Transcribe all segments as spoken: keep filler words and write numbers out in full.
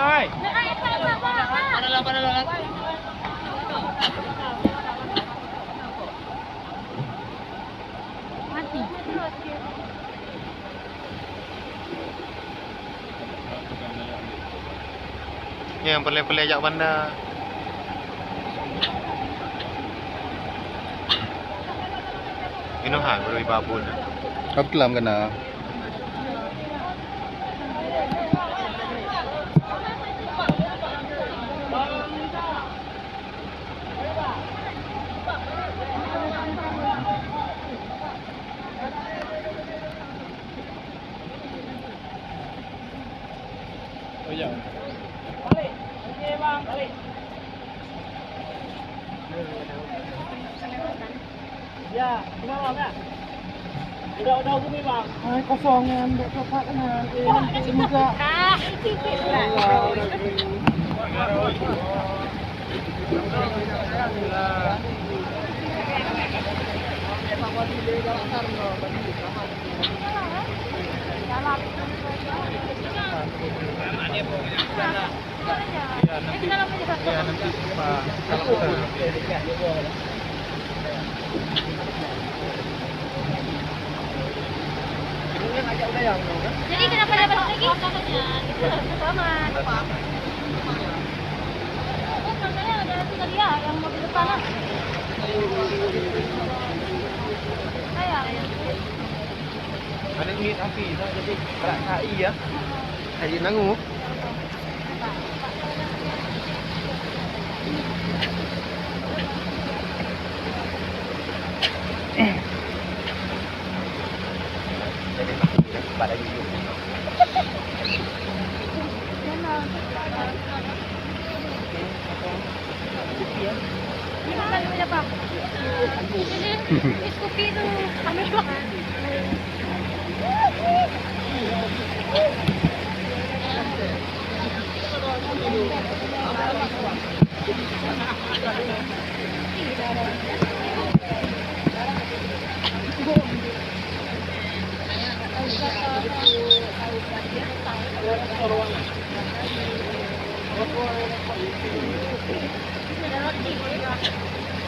Hai. Nyang peureulèe-peureulèe jak banda. Inoe hai, baru iba bun. Ka teulam keunan. Oh, ya. Ya, kenapa, Kak? Udah, udah hubungi, Bang. Hai, kosong nyan, dek coklat nyan. Eh, nanti semoga. Ah, itu, itu, itu. Jadi kenapa dia balik lagi? Selamat. Oh, makanya ada satu tadi ya, yang mobil depan, ah. Saya. Ada duit api, nah, jadi berat kai ya. Hai nangu.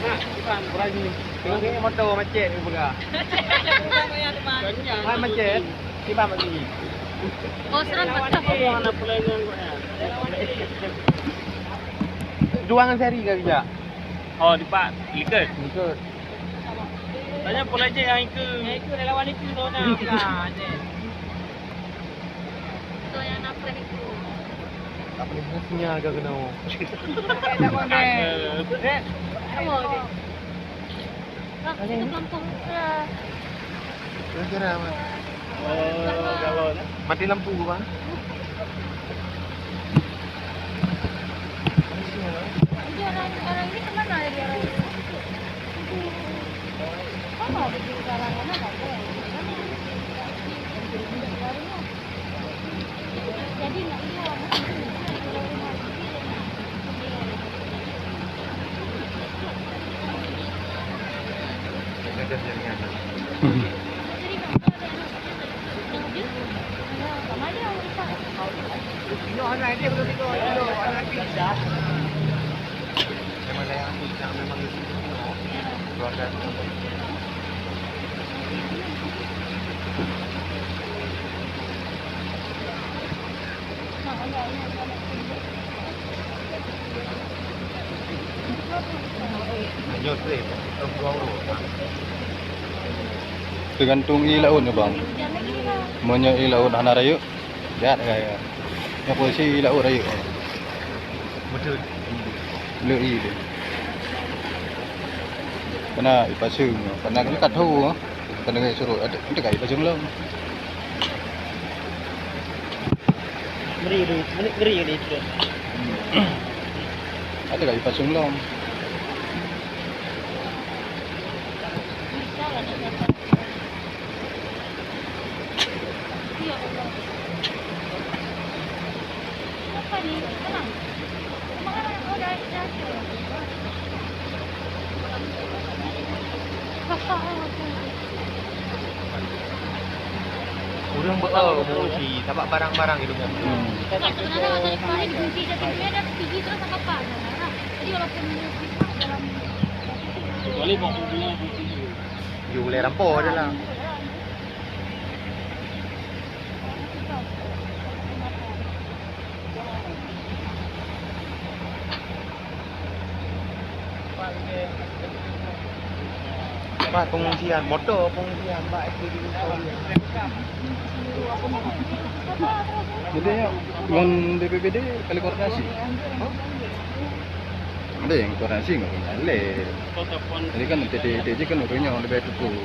Nah, Ivan, berani. Tengok ni motor macet ni pegang. Hai, macet. Simpan bak sini. Oh, seram betul. Dua ngon seri ka bijak. Oh, dipak likot. Likot. Tanya pola je yang ikut. Yang ikut relawan itu tu nak. Nah, je. Tu yang nak pelan itu. Tak boleh sinyal ke kena. Tak boleh. Eh. Apa dia? Kak, itu gampang pula. Kira-kira apa? Oh, galon, eh? Mati lampu, Bang. Jadi orang, orang ini kemana lagi orang ini? Sama, di sekarang mana tak ada. Jadi nak iya. Teugantung ié laôt nyoe, Bang. Meunyoe ié laôt hana rayeuk, jeuet gaya. Nyoe posisi ié laôt rayeuk. Beutôi. Le ié teuh. Kana ipaseueng, kana ka tho, kana ka surot, ada, ada ka ipaseueng lom. Ngeri tu, ngeri, ngeri ni tu. Ada ka ipaseueng lom. Belum betul, mengungsi, sabab barang-barang itu mau. Hmm. Sebab sebenarnya masa depan ini dikunci, jadi dia ada P G terus apa apa. Jadi walaupun dalam Kecuali mau kumpulnya, kumpulnya. Dia boleh rampa je lah. Bak pengungsian, motor pengungsian, bak S P B U. Jadi, ngon B P B D kali koordinasi? Ada nyang koordinasi ngon P N L. Jadi kan T T, T T kan ureueng nyoe leubeh tutoe.